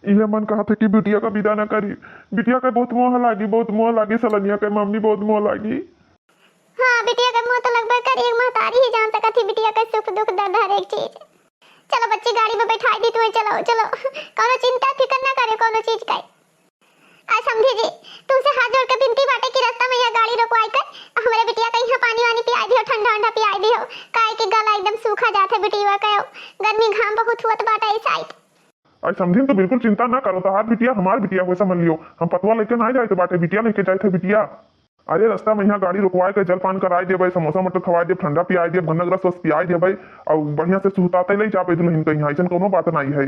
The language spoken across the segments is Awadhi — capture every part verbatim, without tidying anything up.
इहे मन कहत है कि बिटिया का विदा ना करी। बिटिया का बहुत मोह लागी, बहुत मोह लागी, सलनिया के मम्मी, बहुत मोह लागी। हाँ, बिटिया के मोह तो लगबे करी, एक महतारी ही जान सकत ही बिटिया के सुख दुख दर्द हर एक चीज। चलो बच्ची, गाड़ी में बैठाई दी तुम्हें, चलो, चलो, कौनो चिंता फिकर ना करे कौनो चीज का। आ समधी जी, तुमसे हाथ जोड़ के विनती बाटे कि रास्ता में यहाँ गाड़ी रोकवाई कर हमरे बिटिया का यहाँ पानी वानी पियाई दियो, ठंडा वंडा पियाई दियो, काहे कि गला एकदम सूखा जात है बिटिया का, गर्मी घाम बहुत हुअत बाटे इस साइड। आई समधिन, तू बिल्कुल चिंता ना करो, तहार बिटिया हमार बिटिया हुए समझ लियो। हम पतवा लेके ना जाए बाटे, बिटिया लेके जाए थे बिटिया। अरे रास्ता में यहाँ गाड़ी रुकवाए के जलपान कराए देबे, समोसा मटर खवाए देब, ठंडा पियाए देब, गन्ना के रस वस पियाए देबे, और बढ़िया से सुहताते ले जाबे दुल्हन के यहाँ, ऐसन कोनो बात नहीं है।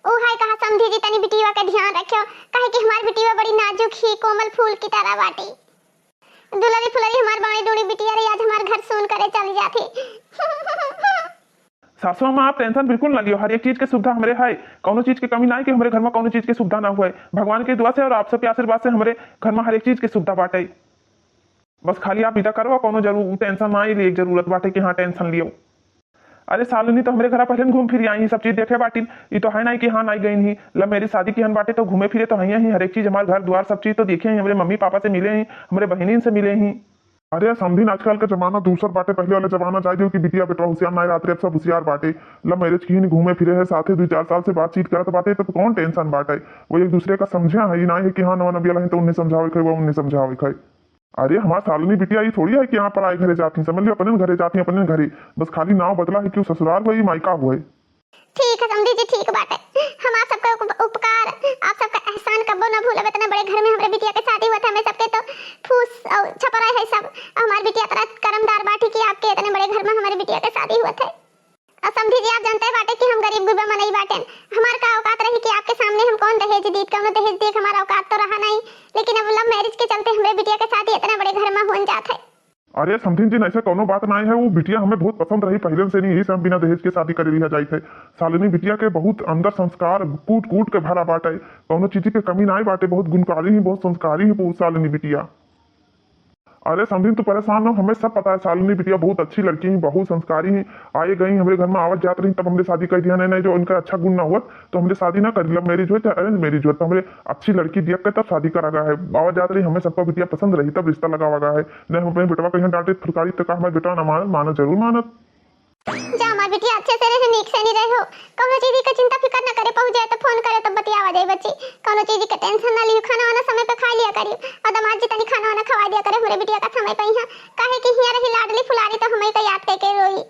ओ हाय कहा समधी जी, तनी बिटिया के ध्यान रखियो, काहे कि हमार बिटिया बड़ी नाजुक ही, कोमल फूल की तरह बाटी। दुलरी फुलरी हमार बाणी डूणी बिटिया रे, आज हमार घर सून करे चल जाती। सासू अम्मा, आप टेंशन बिल्कुल ना लियो, हर एक चीज के सुविधा हमरे है, कौनो चीज के कमी ना है कि हमरे घर में कौनो चीज के सुविधा ना हुए। भगवान के दुआ से और आप सबके आशीर्वाद से हमरे घर में हर एक चीज के सुविधा बाटे। बस खाली आप इदा करो, कौनो जरूर टेंशन ना लिए जरूरत बाटे कि हाँ टेंशन लियो। अरे सालनी तो हमरे घरा पहले घूम फिर आई, सब चीज देखे बाटिन। ई तो है ना कि हाँ नाई गई ही, लव मैरिज शादी की हन बाटे तो घूमे फिरे तो है ही, हर एक चीज हमार घर द्वार सब चीज तो देखे ही, हमरे मम्मी पापा से मिले ही, हमरे बहिनीन से मिले ही। अरे समधिन, आजकल का जमाना दूसर बाटे, पहले वाला जमाना जाए दियो कि बिटिया बेटवा होशियार नाई रहत रहे, अब सब होशियार बाटे। लव मैरिज की ही घूमे फिरे है, साथे दो चार साल से बातचीत करत बाटे, तो कौन टेंशन बाटे। वो एक दूसरे का समझे है, ई नाई है कि हाँ नवा नबिया है तो उन्हें समझावे खाए, वो उन्हें समझावे खाए। अरे हमार सालनी बिटिया, ई थोड़ी है कि यहाँ पर आए घरे जाती, समझ लियो अपने घरे जाती, अपने घरे। बस खाली नाव बदला है कि वो ससुराल हुए, ई मायका हुए। ठीक है समधी जी, ठीक बाटे। हम आप सबका उप-, उपकार, आप सबका एहसान कब्बो ना भूलब। इतने बड़े घर में हमरे बिटिया के शादी हुआ था, हमें सबके तो फूस और छपरा है सब। हमार बिटिया तरह करमदार बाटी कि आपके इतने बड़े घर में हमारे बिटिया के शादी हुआ था। और समधी जी, आप जानते बाटे कि हम गरीब गुरबा मनई बाटेन, हमार का औकात रही कि आपके सामने हम कौन दहेज दीत, कौनो दहेज दिए के हमार औकात तो रहा नहीं, लेकिन अब लव मैरिज के चलते हमरे बिटिया के शादी इतने बड़े घर में होन जात है। अरे समधिन जी, ऐसे कौनो बात नहीं है, वो बिटिया हमें बहुत पसंद रही पहले से नहीं, यही से हम बिना दहेज के शादी करे लिया जाइत है। सालिनी बिटिया के बहुत अंदर संस्कार कूट कूट के भरा बाटे, कौनो चीज के कमी नहीं बाटे, बहुत गुणकारी ही, बहुत संस्कारी ही वो सालिनी बिटिया। अरे समधिन, तू परेशान ना हो, हमें सब पता है, सालिनी बिटिया बहुत अच्छी लड़की ही, बहुत संस्कारी ही। आए गई हमरे घर में आवत जात रही, तब हमरे शादी कर दिया। नहीं, नहीं, जो इनका अच्छा गुण ना हुआ तो हमरे शादी ना करी, लव मैरिज हो चाहे अरेंज मैरिज हो, तो हमरे अच्छी लड़की देख के तब शादी करा गया है। आवत जात रही, हमें सबका बिटिया पसंद रही, तब रिश्ता लगावा गया है। नहीं हम अपने बेटवा कहीं डांटे फुलकारी तो का हमारे बेटवा ना मानत, मानत जरूर मानत। जा हमार बिटिया अच्छे से रहे, नीक से नहीं रहे हो, कौनो चीज का चिंता फिकर ना करे, पहुँच जाए तो फोन करे, तब बतियावा जाए बच्ची, कौनो चीज के टेंशन ना लियो, खाना वाना समय पे खा लिया करी, और दामाद जी तनी खाना वाना खवा दिया करे हमरे बिटिया का समय पे यहाँ, काहे कि हिया रही लाडली फुलारी तो हमें का याद करके रोई।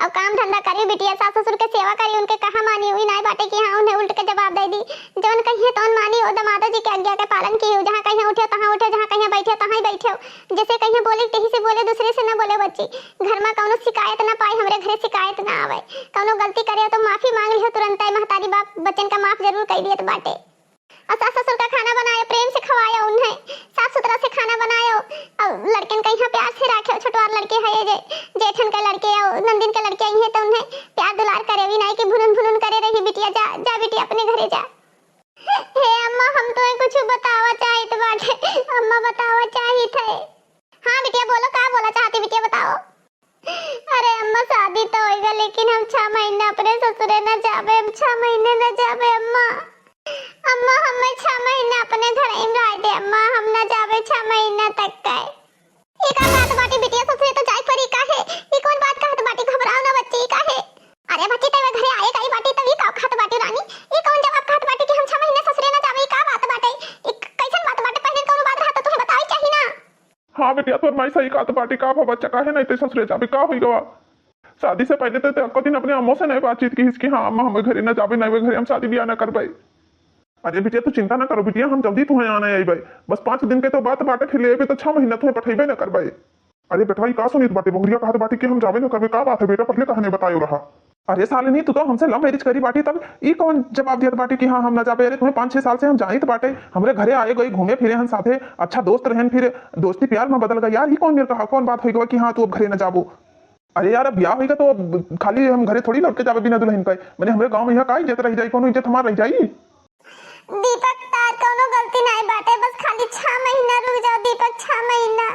अब काम धंधा करी बिटिया, सास ससुर के सेवा करी, उनके कहा मानी, हुई नाई बाटे कि हाँ उन्हें उल्ट के जवाब दे दी। जौन कहिए तौन मानी, ओ दमादो जी के आज्ञा के पालन की, जहाँ कहीं उठे तहाँ उठे, जहाँ कहीं बैठे तहाँ ही बैठे। जैसे कहीं बोले तही से बोले, दूसरे से न बोले बच्ची। घर में कौनो शिकायत ना पाए, हमरे घरे शिकायत ना आवे। कौनो गलती करे तो माफी मांग लियो तुरंत, महतारी बाप बच्चन का माफ जरूर कर दियत बाटे। और सास ससुर का खाना बनाए, प्रेम से खवाए उन्हें, साफ सुथरा से खाना बनाए, और लड़कन का यहाँ प्यार से रखे, छोटवार लड़के है ये जे, जेठन के लड़के और नंदिन के लड़के आई हैं तो उन्हें प्यार दुलार करे, भी नहीं कि भुनुन भुनुन करे रही, बिटिया जा, जा बिटिया अपने घरे जा। हे अम्मा, हम तुम्हें कुछ बतावा चाहित बाटे। अम्मा, बतावा चाहित है। हाँ बिटिया, बोलो, का बोला चाहती बिटिया, बताओ। अरे अम्मा, शादी तो होइगा, लेकिन हम छह महीना अपने ससुरे न जाबे, हम छह महीने न जाबे अम्मा। अम्मा, हमें छह महीना अपने घर ही रह दे अम्मा, हम न जाबे छह महीना तक का। ई का बात बाटी बिटिया, ससुरे तो जाए पड़ी का है? ई कौन बात कहत बाटी? घबराओ ना बच्ची, ई का है? अरे बच्ची, तब घरे आए गई बाटी, तब ई का कहत बाटी रानी? ई कौन जवाब कहत बाटी कि हम छह महीने ससुरे ना जाबे? ई का बात बाटे? ई कैसन बात बाटे? पहले कौन बात रहा तो तुम्हें बतावे चाहिए ना। हाँ बिटिया, तोर माई सही कहत बाटी, का भा बच्चा, काहे नहीं ते ससुरे जाबे, का होई गवा? शादी से पहले तो ते अक्को दिन अपने अम्मो से नहीं बातचीत की हिस कि हाँ अम्मा, हमें घरे ना जाबे, नहीं वे घरे हम शादी ब्याह ना करबे। अरे बिटिया, तू चिंता ना करो बिटिया, हम जल्दी तुम्हें आने आईबे। बस पाँच दिन के तो बात बाटे, फिर लेबे तो छह महीना तुम्हें पठेबे ना करबे। अरे बेटवा, ई का सुनित बाटे, बहुरिया कहत बाटे कि हम जाबे ना करबे, का बात है बेटा, पहले कहने बतायो रहा। अरे सालिनी, तू तो हमसे लव मैरिज करी बाटी, तब ई कौन जवाब दियत बाटी कि हाँ हम ना जाबे? अरे तुम्हें पाँच छह साल से हम जानित बाटे, हमरे घरे आए गई, घूमे फिरे हन साथे, अच्छा दोस्त रहन, फिर दोस्ती प्यार में बदल गई यार। ई कौन मेर कहा, कौन बात होई गवा कि हाँ तू अब घरे ना जाबो? अरे यार, अब ब्याह होइगा तो अब खाली हम घरे थोड़ी लौट के जाबे बिना दुल्हन का। मने हमरे गांव में यहाँ का इज्जत रह जाई, कोनो इज्जत हमार रह जाई? दीपक, तार कौनो गलती नाई बाटे, बस खाली छह महीना रुक जाओ दीपक, छह महीना।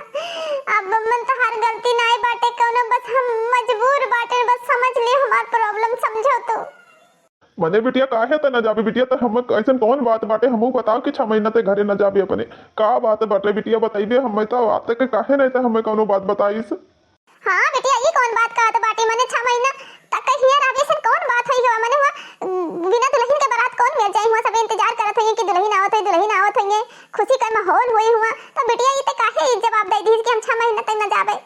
अब मन तोहार गलती नाई बाटे कौनो, बस हम मजबूर बाटे, बस समझ लियो हमार problem, समझो तो। मने बिटिया, काहे त न जाबे बिटिया? त हमें अइसन कौन बात बाटे, हमहू बताओ कि छह महीना ते घरे न जाबे अपने। का बात बाटे बिटिया, बतइबे हमें त बात के, काहे नहीं त हमें कौनो बात बताइस? हाँ बिटिया, ई कौन बात कहत बाटे? मने छह महीना तक हियाँ रहबे, अइसन कौन बात होई हुआ? मने हुआ, उम, बिना दुलहिन के बारात कौन मेर जाई? हुआ सब इंतजार करत होइए कि दुलहिन आवत होई, दुलहिन आवत होइए, खुशी के माहौल होई हुआ। तो बिटिया, ई ते काहे ई जवाब दे दीस कि हम छह महीना तक न जाबे?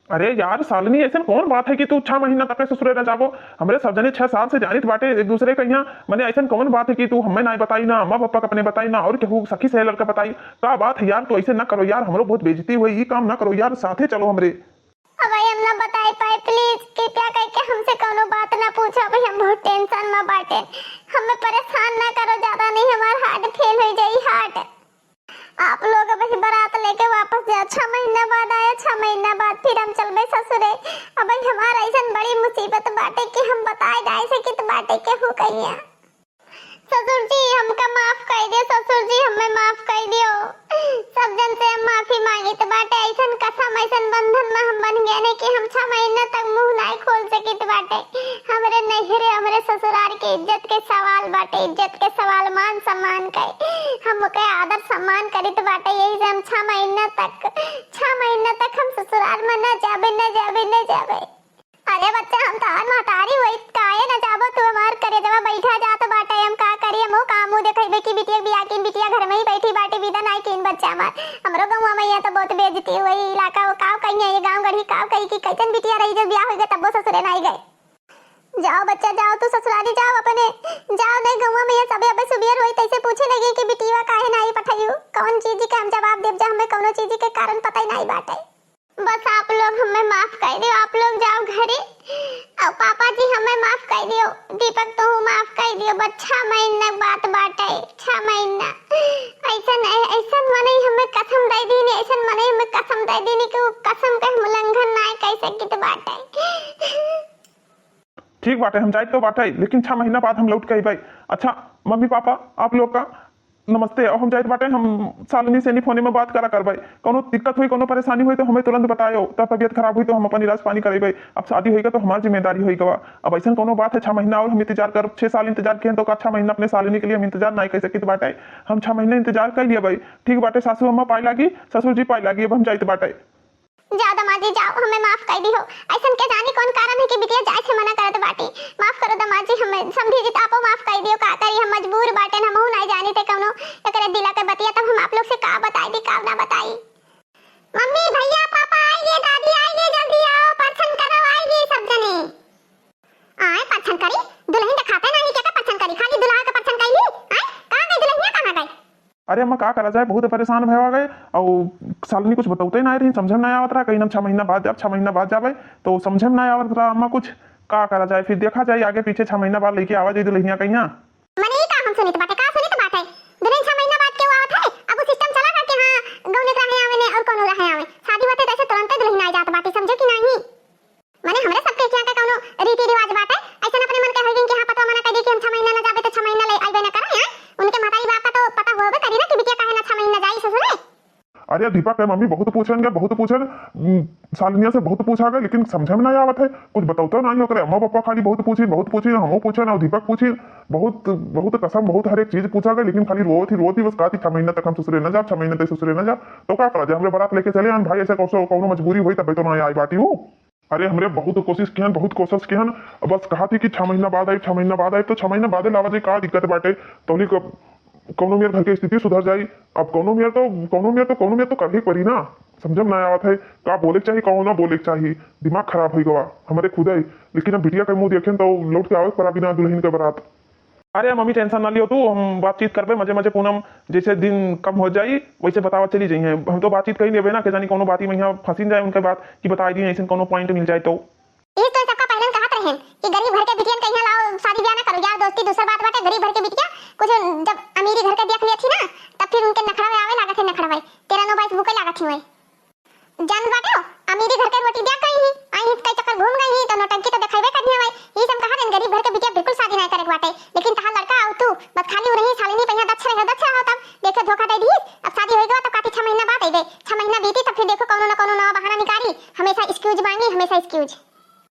अरे यार सालनी, अइसन कौन बात है कि तू छह महीना तक ससुरे न जाबो? हमरे सब जने छह साल से जानित बाटे एक दूसरे के यहाँ। मने अइसन कौन बात है कि तू हमें ना बताई, ना अम्मा पापा के अपने बताई, ना और केहू सखी सहेलर के बताई? का बात है यार, तू अइसे ना करो यार, हमरो बहुत बेइज्जती हुई, ई काम ना करो यार, साथे चलो हमरे। अब हम ना बताई पाए, please कृपया करके हमसे कौनो बात ना पूछो। अभी हम बहुत tension में बाटे, हमें परेशान ना करो ज्यादा, नहीं हमार heart fail हो जाई, heart। आप लोग अब ही बारात लेके वापस जाओ, छह महीना बाद आयो, छह महीना बाद फिर हम चलबे ससुरे। अब ही हमार अइसन बड़ी मुसीबत बाटे कि हम बताए जाए से कित बाटे केहू कहिया। ससुर जी, हमका माफ कर दियो, ससुर जी, हमें माफ कर दियो। सब जन से हम माफी मांगित बाटे। अइसन कसम, अइसन बंधन में हम बन गए ने कि हम छह महीना तक मुंह नाई खोल सकित बाटे। हमरे नैहरे, हमरे ससुरार के इज्जत के सवाल बाटे, इज्जत के सवाल, मान सम्मान के। हम ओके आदर सम्मान करित बाटे, यही से हम छह महीना तक, छह महीना तक हम ससुराल में न जाबे, न जाबे, न जाबे। अरे बच्चा, हम तोहार महतारी होई, काहे न जाबो? तू हमार करेजवा बैठा जात बाटे, हम का करी? हमहू का मुंह देखेबे कि बिटिया के बियाह कीन, बिटिया घर में ही बैठी बाटे, विदा नाई कीन बच्चा हमार। हमरो गौवा में यहाँ तो बहुत बेइज्जती हुई, इलाका वो काव कही है, ये गाँव गढ़ी काव कही कि कैसन बिटिया रही जब बियाह हो गए तब्बो ससुरे नाई गए। जाओ बच्चा, जाओ तू ससुरारी जाओ अपने, जाओ नहीं गौवा में यहाँ सबे अबे सुबियर होई तैसे पूछे लगे कि बिटिया काहे नाई पठायू, कौन चीज के हम जवाब देब जब हमें कौनो चीज के कारण पता ही नाई बाटे। बस आप लोग हमें माफ कर दियो, आप लोग जाओ घरे। और पापा जी हमें माफ कर दियो, दीपक तू माफ कर दियो। बस छह महीना के बात बाटे, छह महीना। ऐसन, ऐसन मनई हमें कसम दे दीनी, ऐसन मनई हमें कसम दे दीनी कि वो कसम के हम उल्लंघन ना कर सकित बाटे। ठीक बाटे, हम जाइत तो बाटे, लेकिन छह महीना बाद हम लौट के अइबे। अच्छा मम्मी पापा, आप लोग का नमस्ते। और हम जाइत बाटे, हम सालिनी से नहीं फोने में बात करा करबे। कौनो दिक्कत हुई, कौनो परेशानी हुई तो हमें तुरंत बतायो, तब तबियत खराब हुई तो हम अपन इलाज पानी करेबे। अब शादी होइगा तो हमार जिम्मेदारी होइगा। अब अइसन कौनो बात है, छह महीना और हम इंतजार कर, छह साल इंतजार किए हैं तो का छह महीना अपने सालिनी के लिए हम इंतजार नहीं कर सकित बाटे? हम छह महीना इंतजार कर लिया भाई। ठीक बाटे, सासू अम्मा पाए लागी, ससुर जी पाए लागी, अब हम जाइत बाटे। जाओ दामाद जी जाओ, हमें माफ कर दियो। अइसन के जानी कौन कारण है कि बिटिया जाए से मना करत बाटी। माफ करो दामाद जी, हमें समझी जी तो आपो माफ कर दियो। का करी, हम मजबूर बाटे, हमहू नहीं जानी थे कौनो एकरे दिला के बतिया, तब हम आप लोग से का बताई दी, का ना बताई। मम्मी, भैया, पापा आइए, दादी आइए, जल्दी आओ, परछन करो, आइए सब जने। आए परछन करी, दुलहिन देखाते नहीं, के का परछन करी, खाली दुल्हा के परछन कैली। आए, कहाँ गई दुलहिनिया, कहाँ गई? अरे अम्मा, का करा जाए, बहुत परेशान भवा गए। और सालनी कुछ बतौते ना रही, समझे में ना आवत रहा, कहीं हम छह महीना बाद जाब, छह महीना बाद जाबे, तो समझे में ना आवत रहा अम्मा कुछ। का करा जाए, फिर देखा जाए आगे पीछे, छह महीना बाद लेके आवा जाए दुलहिनिया कहीं। मने ई का हम सुनित बाटे, का सुनित बाटे? दुलहिन छह महीना बाद क्यों आवत है? अब वो system चला है कि हाँ, गौने के रहे आवे ने और कौनो रहे आवे, शादी होते तैसे तुरंते दुलहिन आ जात बाटे, समझे कि नहीं? मने हमरे सबके यहाँ का कौनो रीति रिवाज बाटे, ऐसन अपने मन के हर दिन के हाँ पतवा मना कर दी कि हम छह महीना ना जाबे तो छह महीना ले आइबे ना करे, हैं? उनके महतारी बाप का तो पता होबे करी ना कि बिटिया काहे ना छह महीना जाई ससुरे। अरे दीपक के मम्मी बहुत पूछन गए, बहुत पूछन, उम, सालनिया से बहुत पूछा गए, लेकिन समझे में नहीं आवत है, कुछ बतौतो नहीं ओकरे। अम्मा पापा खाली बहुत पूछी, बहुत पूछी, हमहू पूछन और दीपक पूछी, बहुत, बहुत कसम, बहुत हर एक चीज पूछा गए, लेकिन खाली रोवत ही, रोवत ही बस कहती, "छह महीना तक हम ससुरे ना जा, छह महीना तक ससुरे ना जा।" तो का करा जाए, हमरे बारात लेके चले आन भाई, ऐसे कौसो, कौनो मजबूरी हुई तबे तो ना आई बाटी हूँ। अरे हमरे बहुत कोशिश किहन, बहुत कोशिश किहन, बस कहा थी कि छह महीना बाद आई, छह महीना बाद आई, तो छह महीना बाद लावा जाए, का दिक्कत बाटे? तौली क-, कौनो मेर घर के स्थिति सुधर जाई। अब कौनो मेर तो, कौनो मेर तो, कौनो मेर तो करही पड़ी ना। समझे में ना आवत है, का बोले के चाही, का ना बोले के चाही, दिमाग खराब हो गवा हमरे खुदे। लेकिन अब बिटिया के मुंह देखें तो लौट के आवे के पड़ा बिना दुलहिन के बारात। अरे मम्मी tension ना लियो तू, हम बातचीत करबे मजे मजे पूनम, जैसे दिन कम हो जाई वैसे बतावा चली जाइए। हम तो बातचीत कही लेबे ना, के जानी कौनो बाती में यहाँ फंसी जाए उनके बात की बताई दी, ऐसे कौनो point मिल जाए तो। यही तो सबका पहले कहत रहे कि गरीब घर के बिटियन के यहाँ लाओ, शादी ब्याह ना करो, यार दोस्ती दूसर बात बाटे। गरीब घर के बिटिया कुछ जब अमीरी घर के देख लेती ना, तब फिर उनके नखड़ा में आवे लागत है, नखड़ा में तेरह नौ बाईस भूखे लागत ही हुए। जान बाटे हो, अमीरी घर के रोटी दिया कहीं ही, आई ही कई चक्कर घूम गई ही, तो नौटंकी तो दिखाई करिए भाई। ये सब कहा दिन गरीब घर के बिटिया बिल्कुल शादी नहीं करे के बाटे, लेकिन तहार लड़का आओ तू, बस खाली उरही सालिनी पहिया दक्ष रहे, दक्ष रहो, तब देखे धोखा दे दी। अब शादी होई गवा तो काफी छह महीना बाद आई दे, छह महीना बीती तब फिर देखो कौनो ना कौनो नवा बहाना निकारी, हमेशा excuse मांगी, हमेशा excuse।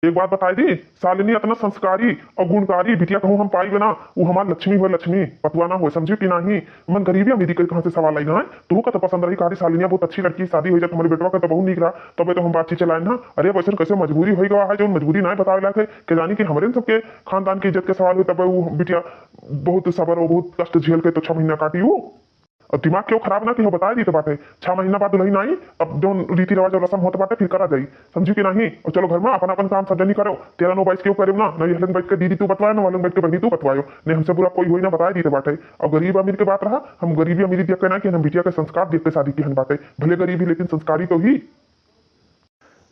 एक बात बताई दी, सालिनी अतना संस्कारी अउ गुणकारी बिटिया कहूँ हम पाई ना, उ हमार लक्ष्मी होय, लक्ष्मी, पतुआ ना होय, समझियो कि नाही? मन गरीबी अमीरी के कहाँ से सवाल आई ना, तू का तो पसंद रही, कहा दी सालिनिया बहुत अच्छी लड़की, शादी हो जाए तो हमारे बेटवा का तो बहुत नीक रहा, तबे तो हम बातचीत चलाए ना। अरे, अब ऐसन कैसे मजबूरी होई गवा है, जो मजबूरी ना बतावे लायक है, के जानी कि हमरे सबके खानदान की इज्जत के सवाल हो, तबे उ बिटिया बहुत सबर और बहुत कष्ट झेल के तो छह महीना काटी हो। अब दिमाग क्यों खराब ना कि हो, बताई दी तो बाटे, छह महीना बाद दुल्हन आई, अब जो रीति रिवाज और रस्म होत बाटे, फिर करा जाई, समझी कि नाही? और चलो घर में अपन अपन काम सब जनी करो, तेरा नौ बाईस क्यों करे ना, नहीं हलन बैठ के दीदी तू बतवायो, ना वालन बैठ के बहनी तू बतवायो, नहीं हमसे बुरा कोई होई ना, बताई दी तो बाटे। अब गरीब अमीर के बात रहा, हम गरीबी अमीरी देख के ना कि हम बिटिया के संस्कार देख के शादी किहन बाटे, भले गरीबी लेकिन संस्कारी तो ही।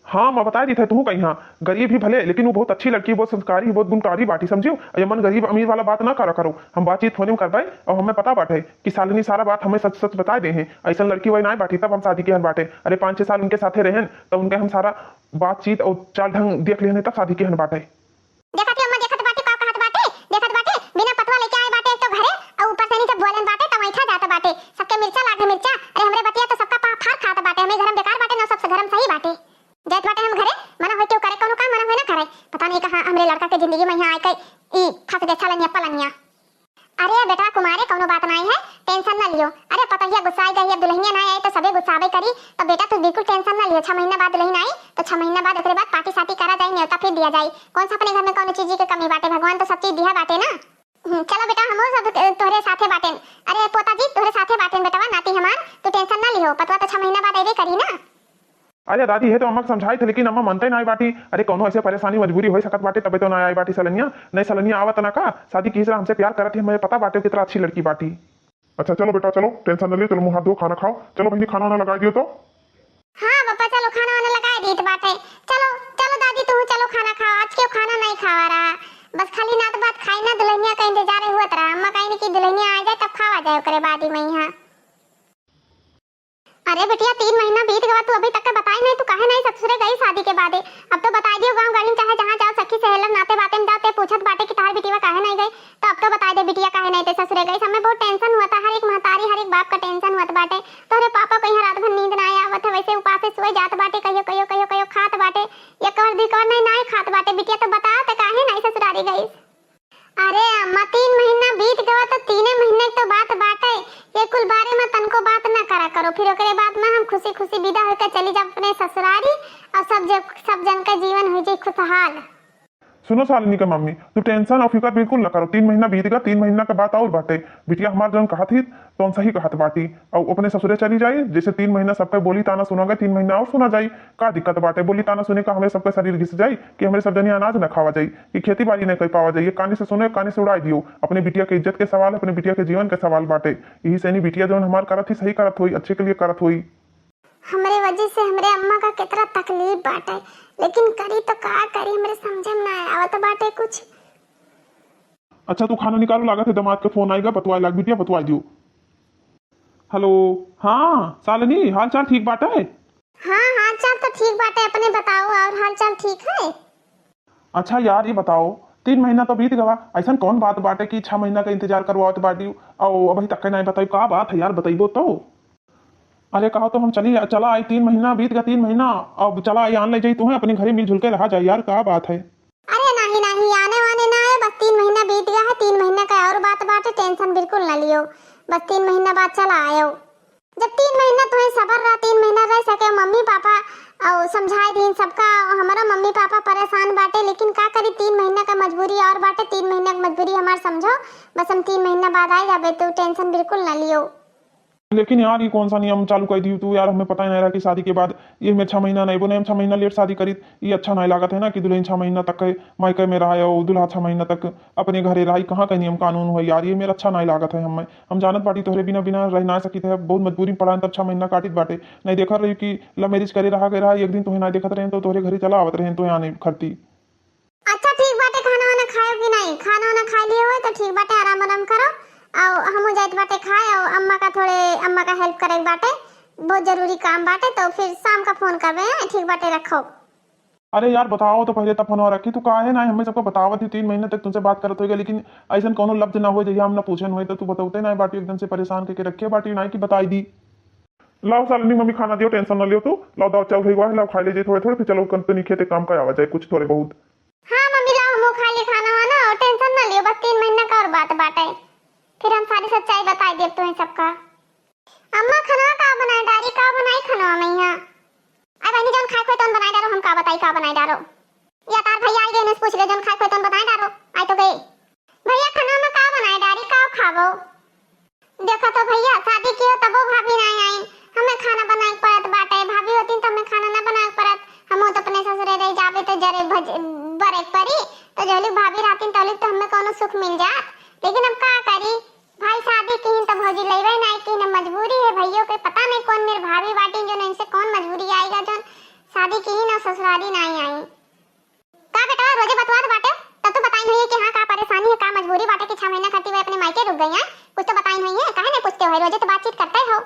हाँ, मैं बताई दी थे, तू कहीं हाँ, गरीब ही भले, लेकिन वो बहुत अच्छी लड़की, बहुत संस्कारी, बहुत गुणकारी बाटी, समझियो? ये मन गरीब अमीर वाला बात ना करा करो, हम बातचीत फोन में करबाई, और हमें पता बाटे कि सालिनी सारा बात हमें सच सच बताई दे हैं। ऐसन लड़की वही ना बाटी, तब हम शादी किहन बाटे। अरे, पाँच छह साल उनके साथे रहन, तब उनके हम सारा बातचीत और चाल ढंग देख लेने, तब शादी किहन बाटे। देखत ही अम्मा, देखत बाटी का कहत बाटे, देखत बाटे बिना पतवा लेके आए बाटे एक तो घरे, और ऊपर से नहीं जब बोलन बाटे तो ऐठा जात बाटे, सबके मिर्चा लागे मिर्चा। अरे, हमरे बतिया तो सबका पा-, फार खात बाटे, हमें घर में बेकार बाटे ना, सबसे घर में सही बाटे। जात बाटे हम घरे, मना होई क्यों करे, कोनो काम मना होई ना करे। पता नहीं कहाँ हमरे लड़का के जिंदगी में यहाँ आके ई फंस गए छलनिया पलनिया। अरे बेटा कुमारे, कौनो बात नाई है, tension ना लियो। अरे पतोहिया गुस्साई गई, अब दुल्हनिया ना आई तो सबे गुस्सावे करी। तो बेटा तू बिल्कुल tension ना लियो, छह महीना बाद दुल्हन आई तो छह महीना बाद, ओकरे बाद party साटी करा जाई, न्योता फिर दिया जाई। कौन सा अपने घर में कौनो चीज के कमी बाटे, भगवान तो सब चीज दिया बाटे ना। हम्म, चलो बेटा, हमहू सब तोहरे साथे बाटेन। अरे पोता जी, तोहरे साथे बाटेन बेटवा, नाती हमार, तू tension ना लियो, पतवा तो छह महीना बाद अइबे करी ना। अरे दादी, ये तो अम्मा के समझाई थे, लेकिन अम्मा मनते ना आई बाटी। अरे कौनो ऐसे परेशानी मजबूरी हो सकत बाटे, तबे तो ना आई बाटी सलनिया। नहीं सलनिया आवत ना का, शादी की हमसे प्यार करत ही, हमें पता बाटे कितना अच्छी लड़की बाटी। अच्छा चलो बेटा, चलो tension न ले, चलो मुँह हाथ धो, खाना खाओ। चलो बहिनी, खाना वाना लगाई दियो तो। हाँ पापा, चलो खाना वाना लगाई दीत बाटे। चलो, चलो दादी, तू चलो खाना खाओ। आज क्यों खाना नहीं खावा रहा, बस खाली नात बात खाई ना, दुल्हनिया का इंतजार हुआ रहा। अम्मा कहीं कि दुल्हनिया आ जाए तब खावा जाए, ओकरे बाद ही मैं यहाँ। अरे बिटिया, तीन महीना बीत गवा, तू अभी तक के बताई नहीं, तू काहे नहीं ससुरे गई शादी के बादे? अब तो बताई दियो, गाँव गाड़ी में चाहे जहाँ जाओ, सखी सहेलर नाते बाते में जाओ, ते पूछत बाटे कि तहार बिटिया काहे नहीं गई, तो अब तो बताई दे बिटिया काहे नहीं ते ससुरे गई। हमें बहुत tension हुआ था, हर एक महतारी हर एक बाप का tension हुआ बाटे। तोहरे पापा को यहाँ रात भर नींद ना आवत है, वैसे उपासे सोए जात बाटे, कहियो कहियो कहियो कहियो खात बाटे, एक बार दुई बार नहीं, नहीं खात बाटे। बिटिया तो बताओ ते काहे नहीं ससुरारी गई? अरे अम्मा, तीन महीना बीत गवा तो तीने महीने के तो बात बाटे, ये कुल बारे में तनको बात ना करा करो, फिर ओकरे बाद में हम खुशी खुशी विदा होकर चली जाब अपने ससुरारी, और सब जग, सब जन का जीवन हो जाए खुशहाल। सुनो शालिनी के मम्मी, तू tension और फिकर बिल्कुल ना करो, तीन महीना बीत गया, तीन महीना के बात और बाटे। बिटिया हमार जौन कहत ही तौन सही कहत बाटी, और अपने ससुरे चली जाई, जैसे तीन महीना सबके बोली ताना सुना गए, तीन महीना और सुना जाई। का दिक्कत बाटे? बोली ताना सुने का हमरे सबके शरीर घिस जाई कि हमरे सब जनी अनाज न खावा जाई, कि खेती बाड़ी न कर पावा जाई? ये कानी से सुने, कानी से उड़ाई दियो। अपने बिटिया के इज्जत के सवाल, अपने बिटिया के जीवन के सवाल बाटे। यही से नहीं बिटिया जौन हमार करत ही सही करत होई, अच्छे के लिए करत होई। हमरे वजह से हमरे अम्मा का कितना तकलीफ बाटे, लेकिन करी तो का करी, हमरे समझे में ना आवत बाटे कुछ। अच्छा तू खाना निकालो, लागत है दामाद के फोन आएगा, बतवाए लाग बिटिया, बतवाए दियो। हेलो, हाँ शालिनी, हाल चाल ठीक बाटे? हाँ, हाल चाल तो ठीक बाटे, अपने बताओ, और हाल चाल ठीक है? अच्छा यार, ये बताओ, तीन महीना तो बीत गवा, ऐसन कौन बात बाटे कि छह महीना का इंतजार करवावत बाटी, और अभी तक के नहीं बताई, का बात है यार, बताइबो तो। अरे कहा तो हम चली, चला आई, तीन महीना बीत गया, तीन महीना, अब चला आई, आन ले जाई तुम्हें अपने घरे, मिलजुल के रहा जाए यार, का बात है? अरे नहीं, नहीं, आने वाने ना आए, बस तीन महीना बीत गया है, तीन महीना का और बात बाटे, tension बिल्कुल ना लियो, बस तीन महीना बाद चला आयो। जब तीन महीना तुम्हें सबर रहा, तीन महीना रह सके मम्मी पापा, और समझाए दीन सबका, हमारा मम्मी पापा परेशान बाटे, लेकिन का करी, तीन महीना का मजबूरी और बाटे, तीन महीना की मजबूरी हमार समझो, बस हम तीन महीना बाद आ जाबे, तू tension बिल्कुल ना लियो। लेकिन यार, ये कौन सा नियम चालू कर दियो तू यार, हमें पता ही नहीं रहा कि शादी के बाद ये में छह महीना नहीं बोले, हम छह महीना लेट शादी करी। ये अच्छा नहीं लागत है ना कि दुल्हन छह महीना तक के मायके में रहा और दूल्हा छह महीना तक अपने घरे रहा। ये कहाँ का नियम कानून है यार, ये मेरा अच्छा नहीं लागत है। हमें, हम जानत बाटी तोहरे बिना, बिना रह ना सकित है, बहुत मजबूरी में पड़ा है, तब छह महीना काटित बाटे। नहीं देखत रही कि love marriage करे रहा गए रहा, एक दिन तोहे ना देखत रहे तो तोहरे घरे चला आवत रहे, तोहे आने खरती। अच्छा ठीक बाटे, खाना वाना खायो कि नहीं? खाना वाना खा लिए हो तो ठीक बाटे, आराम आराम करो। और हमहू जाइत बाटे खाए, और अम्मा का थोड़े, अम्मा का help करे के बाटे, बहुत जरूरी काम बाटे, तो फिर शाम का फोन करबे, हैं? ठीक बाटे, रखो। अरे यार बताओ तो पहले, तब फोनवा रखी, तू काहे ना हमें सबको बतावत ही, तीन महीने तक तुमसे बात करत होइगा, लेकिन ऐसन कौनो लफ्ज ना हो जहिया हम ना पूछन होए तो तू बतौते ना बाटी, एकदम से परेशान करके रखे बाटी, ना कि बताई दी। लाओ सालनी मम्मी, खाना दियो, tension न लियो तू। लाओ दाल चाउर है, लाओ खाइ ले जे थोड़े थोड़े, फिर चलो कन तनी खेते काम का आवा जाए कुछ थोड़े बहुत। हाँ मम्मी, लाओ हमहू खाइ ले खाना वाना, और tension न लियो, बस तीन महीना का और बात बाटे, फिर हम सारी सच्चाई बताइ देब तुहें सबका। अम्मा, खाना का बनाए डारी, का बनाई खाना में यहाँ? अरे बहिनी, जौन खाए खोए तौन बनाए डारो, हम का बताई का बनाए डारो। या तार भैया आइ गए, इनसे पूछ ले, जौन खाए खोए तौन बनाए डारो, आइ तो गए। भैया, खाना में का बनाए डारी, का खाबो? देखा तो भैया, शादी की हो तबो भाभी नाई आई, हमें खाना बनाए के पड़त बाटे। भाभी होतीन तो हमें खाना ना बनाए के पड़त, हम तो अपने ससुरे रह जाबे तो जरे भज-, बरे के परी। तो जहली भाभी रहतीन तहली तो हमें कौनो सुख मिल जात, लेकिन अब का करी भाई, शादी किहिन तो भौजी लइबे नाई किहिन, अब मजबूरी है भैयो के। पता नहीं कौन मेरे भाभी बाटी जो इनसे कौन मजबूरी आएगा जो शादी किहिन और ससुरारी नाई आई। का बेटा, रोजे बतवात बाटे, तब तो बताई नहीं है कि हाँ, का परेशानी है, का मजबूरी बाटे कि छह महीना खातिर वे अपने मायके रुक गई हैं। कुछ तो बताई नहीं है, काहे नहीं पूछते हो, रोजे तो बातचीत करते हो।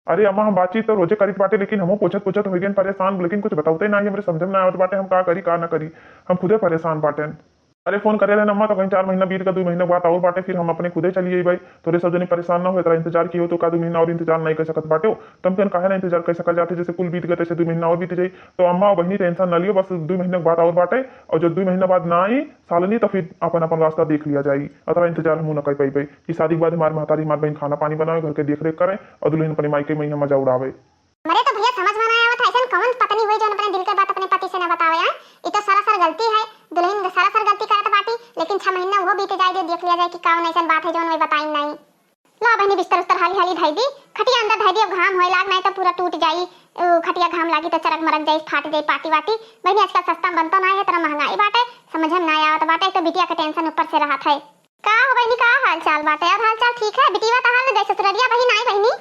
अरे अम्मा, हम बातचीत तो रोजे करीत बाटे, लेकिन हमहू पूछत पूछत हो गए परेशान, लेकिन कुछ बतावते ना, हमरे समझ में ना आवत बाटे, हम का करी का ना करी, हम खुदे परेशान बाटे। अरे फोन करे रहे अम्मा, तो कहीं चार महीना बीत के दुइ महीना के बात और बाटे, फिर हम अपने खुदे चली आई भाई। तोरे सब जने परेशान ना हो, इतना इंतजार कियो तो का दुइ महीना और इंतजार नहीं कर सकत बाटे हो? तम कन काहे ना इंतजार कर सकल जाते, जैसे कुल बीत गए तैसे दुइ महीना और बीत जाई। तो अम्मा और बहिनी tension ना लियो, बस दुइ महीना के बात और बाटे, और जब दुइ महीना बाद ना आई सालनी तो फिर अपन अपन रास्ता देख लिया जाई। अतरा इंतजार हमहू ना कर पाई भाई कि शादी के बाद हमारे महतारी हमारे बहन खाना पानी बनावे, घर के देख रेख करे और दुल्हन अपने मायके में यहाँ मजा उड़ावे। हमरे तो भैया समझ में ना आवत है, ऐसन कौन पत्नी हुई जो अपने दिल के बात अपने पति से ना बतावे, आय? ई तो सरासर गलती है, दुल्हन सरासर गलती करत बाटी, लेकिन छह महीना वो बीत जाए दे, देख लिया जाए कि कौन ऐसन बात है जो वे बताई नहीं। ला बहिनी, बिस्तर उस्तर हाली हाली धई दी, खटिया अंदर धई दी, अब घाम होए लाग, नहीं तो पूरा टूट जाई। उ, खटिया घाम लागी तो चरक मरक जाई, फाट जाई पाटी वाटी। बहिनी, आजकल सस्ता में बनता ना है, इतना महंगाई बाटे, समझ में ना आवत बाटे, एक तो बिटिया के tension ऊपर से रहत है। का हो बहिनी, का हाल चाल बाटे? और हाल चाल ठीक है? बिटिया तो हाल गई ससुररिया बहिन आई बहिनी?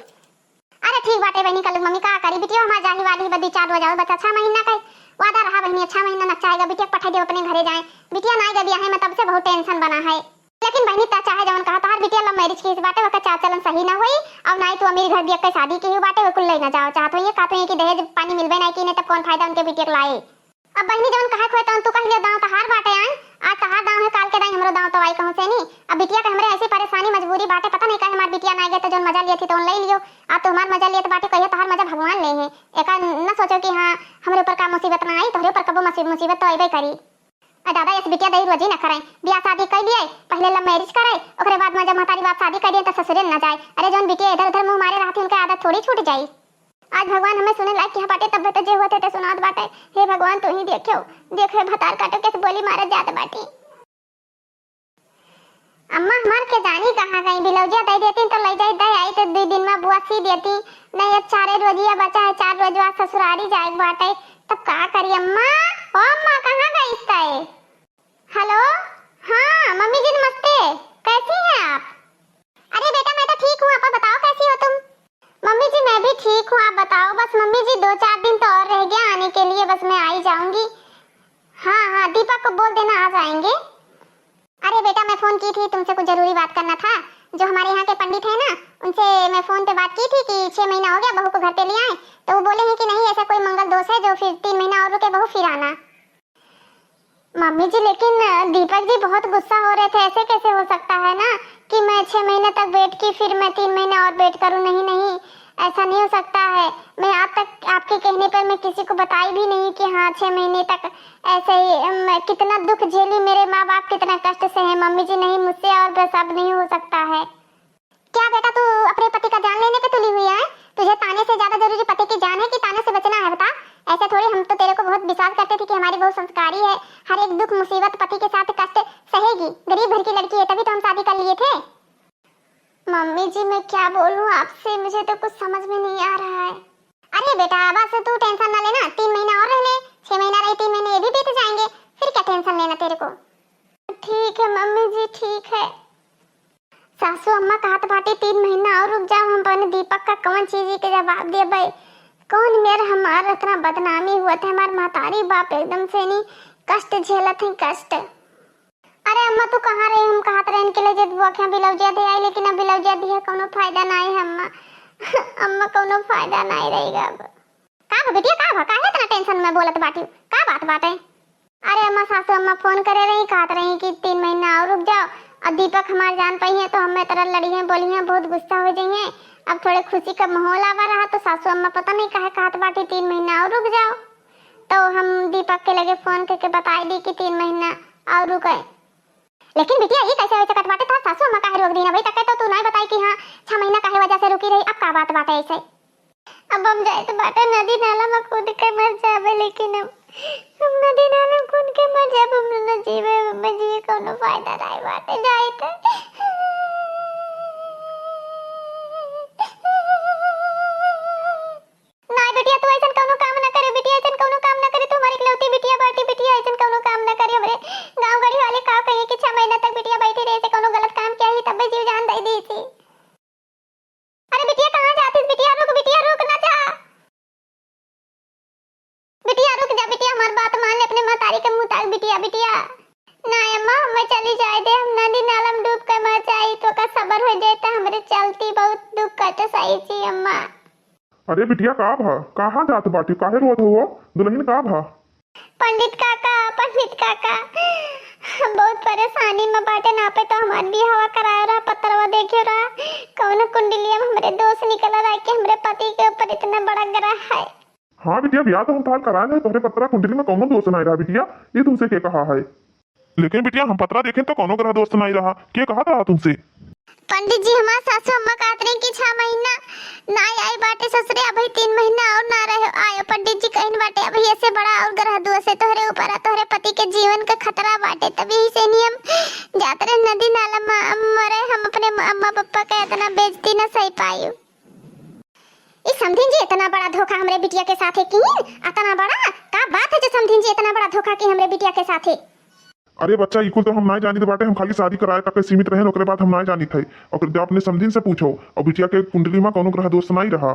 अरे ठीक बाटे बहिनी, कल मम्मी का करी, बिटिया हमार जाही वाली है, बस दुइ चार रोज और बचा, छह महीना का वादा रहा बहिनी, छह महीना नचाएगा, बिटिया के पठाई देब अपने घरे जाए। बिटिया ना गई बियाहे में, तब से बहुत tension बना है। लेकिन बहिनी, ता चाहे जवन कहा, तहार बिटिया love marriage की बाटे, ओकर चाल चलन सही ना होई, और ना ही तू अमीर घर देख के शादी की हुई बाटे, वो कुल ले ना जाओ चाहत होइए, कहत होइए कि दहेज पानी मिलबे ना की, नहीं तब कौन फायदा उनके बिटिया के लाए। अब बहिनी, जवन कहे खोए तवन तू कह लियो, दांव तहार बाटे आए, आज तहार दांव है, काल के दाई हमरो दांव तो आई कहूं से नी। अब बिटिया के हमरे ऐसी परेशानी मजबूरी बाटे, पता नहीं काहे हमार बिटिया ना गए तो जौन मजा लिए थी तौन ले लियो। आज तो हमार मजा लिए तो बाटे, कहियो तहार मजा भगवान ले हैं। एका न सोचो कि हाँ, हमरे ऊपर का मुसीबत ना आई, तोहरे ऊपर कबो मुसी-, मुसीबत तो अइबे करी। आ दादा, ऐसे बिटिया दई रोजी ना करे, बियाह शादी कर लिए, पहले love marriage करे, ओकरे बाद में जब महतारी बाप शादी कर दिए तो ससुरे न जाए। अरे जौन बिटिया इधर उधर मुंह मारे रहती, उनके आदत थोड़ी छूट जाई। आज भगवान हमें सुने लायक यहाँ बाटे, तब तो जे हुआ थे ते सुनात बाटे। हे भगवान, तू ही देखो, देखे भतार काटो कैसे बोली मारत जात बाटी। अम्मा हमार के जानी कहाँ गई, ब्लाउजिया दे देती तो ले जाई, दे आई तो दुइ दिन में बुआ सी देती। नहीं, अब चारे रोजिया बचा है, चार रोजवा ससुरारी जाए के बाटे, तब का करी अम्मा? ओ अम्मा, कहाँ गई तय? हेलो, हाँ मम्मी जी नमस्ते, कैसी हैं आप? अरे बेटा, मैं तो ठीक हूँ, आप बताओ कैसी हो तुम? मम्मी जी मैं भी ठीक हूँ, आप बताओ। बस मम्मी जी, दो चार दिन तो और रह गया आने के लिए, बस मैं आ ही जाऊंगी। हाँ हाँ, दीपक को बोल देना आ जाएंगे। अरे बेटा, मैं फोन की थी, तुमसे कुछ जरूरी बात करना था। जो हमारे यहाँ के पंडित है ना, उनसे मैं फोन पे बात की थी कि छह महीना हो गया बहू को घर पे ले आए, तो वो बोले हैं कि नहीं, ऐसा कोई मंगल दोष है जो फिर तीन महीना और रुके बहू, फिर आना। मम्मी जी, लेकिन दीपक जी बहुत गुस्सा हो रहे थे, ऐसे कैसे हो सकता है ना कि मैं छह महीने तक wait की, फिर मैं तीन महीने और wait करूं? नहीं नहीं, ऐसा नहीं हो सकता है। मैं आज तक आपके कहने पर मैं किसी को बताई भी नहीं कि हाँ, छह महीने तक ऐसे ही, अम, कितना दुख झेली, मेरे माँ बाप कितना कष्ट से हैं। मम्मी जी, नहीं, मुझसे और बस अब नहीं हो सकता है। क्या बेटा, तू अपने पति का जान लेने पे तुली हुई है? तुझे ताने से ज्यादा जरूरी पति की जान है कि ताने से बचना है, बता। ऐसे थोड़ी, हम तो तेरे को बहुत विश्वास करते थे कि हमारी बहू संस्कारी है, हर एक दुख मुसीबत पति के साथ कष्ट सहेगी। गरीब घर की लड़की है, तभी तो हम शादी कर लिए थे। मम्मी जी, मैं क्या बोलूं आपसे, मुझे तो कुछ समझ में नहीं आ रहा है। अरे बेटा, बस तू tension ना लेना, तीन महीना और रह ले, छह महीना रही, तीन महीने ये भी बीत जाएंगे, फिर क्या tension लेना तेरे को। ठीक है मम्मी जी, ठीक है। सासू अम्मा कहत बाटी, "तीन महीना और रुक जाओ, हम अपने दीपक का कौन चीज के जवाब देबे? कौन मेर हमार इतना बदनामी हुआ था, हमार महतारी बाप एकदम से नहीं कष्ट झेलत हैं, कष्ट।" अरे अम्मा, तू कहाँ रहे? हम कहत रहे इनके लिए जब वो आँखें ब्लाउजिया दे आई, लेकिन अब ब्लाउजिया दिए कौनो फायदा ना है अम्मा। अम्मा, कौनो फायदा ना रहेगा अब। का बा बिटिया, का बा? काहे इतना tension में बोलत बाटी? का बात बाटे? अरे अम्मा, सासू अम्मा फोन करे रही, कहत रही कि तीन महीना और रुक जाओ, और दीपक हमार जान पइहें तो हमें तरह लड़िहें, बोलिहें, बहुत गुस्सा होइ जइहें। अब थोड़े खुशी का माहौल आवा रहा तो सासू अम्मा पता नहीं काहे कहत बाटी तीन महीना और रुक जाओ। तो हम दीपक के लगे फोन करके बताइ दी कि तीन महीना और रुके। लेकिन बिटिया, ई कैसे होइ सकत बाटे? तोहार सासू अम्मा काहे रोक दीन? अभी तक तो तू नाहीं बताई कि हाँ, छह महीना काहे वजह से रुकी रही, अब का बात बाटे ऐसे? अब हम जाइत बाटे नदी नाला में कूद के मर जाबे, लेकिन हम, हम नदी नाला में कूद के मर जाबे, हम न जीबे, हमें जिए कौनो फायदा नाहीं बाटे, जाइत। नाहीं बिटिया, तू ऐसन कौनो काम ना करे बिटिया, ऐसन कौनो काम ना करे, तू हमारी इकलौती बिटिया बाटी बिटिया, ऐसन कौनो काम ना करे। हमरे गाँव गढ़ी वाले का कहिए कि छह महीना तक बिटिया बैठी रही, ऐसे कौनो गलत काम किया ही तबे जीव जान दे दी थी। अरे बिटिया, कहाँ जातिस बिटिया? रुक बिटिया, रुक ना जा। बिटिया रुक जा बिटिया, हमार बात मान ले अपने महतारी के मुताबिक बिटिया, बिटिया। ना अम्मा, हमें चली जाए दे, हम नदी नाला में डूब के मर जाई, तो का सबर हो जाए तो हमरे चलती बहुत दुख कट सही जी अम्मा। अरे बिटिया, का भा? कहाँ जात बाटी? काहे रोत हो दुल्हन, का भा? पंडित काका, पंडित काका, हम बहुत परेशानी में बाटे, ना पे तो हमार बियाहवा कराए रहा, पतरवा देखे रहा, कौनो कुंडलिया में हमरे दोष निकल रहा कि हमरे पति के ऊपर इतना बड़ा ग्रह है। हाँ बिटिया, बियाह तो हम तोहार कराए रहे, तोहरे पतरा कुंडली में कौनो दोष नाहीं रहा बिटिया, ये तुमसे के कहा है? लेकिन बिटिया, हम पतरा देखेन तो कौनो ग्रह दोष नाहीं रहा, के कहत रहा तुमसे? पंडित जी, हमार सासू अम्मा कहत रही कि छह महीना ना आई बाटे ससुरे, अभी तीन महीना और ना रहे आयो। पंडित जी कहिन बाटे, अभी ऐसे बड़ा और ग्रह दोष है तोहरे ऊपर, आ तोहरे पति के जीवन के खतरा बाटे, तब यही से नहीं हम जात रहे नदी नाला में मरे, हम अपने अम्मा पापा के इतना बेइज्जती ना सही पायु। ई समधिन जी इतना बड़ा धोखा हमरे बिटिया के साथे कीन, इतना बड़ा का बात है जो समधिन जी इतना बड़ा धोखा की हमरे बिटिया के साथे? अरे बच्चा, ई कुल तो हम नाहीं जानित बाटे, हम खाली शादी कराए तक सीमित रहेन, ओकरे बाद हम नाहीं जानित है। ओकर जब अपने समधिन से पूछो, और बिटिया के कुंडली में कौनो ग्रह दोष नाहीं रहा।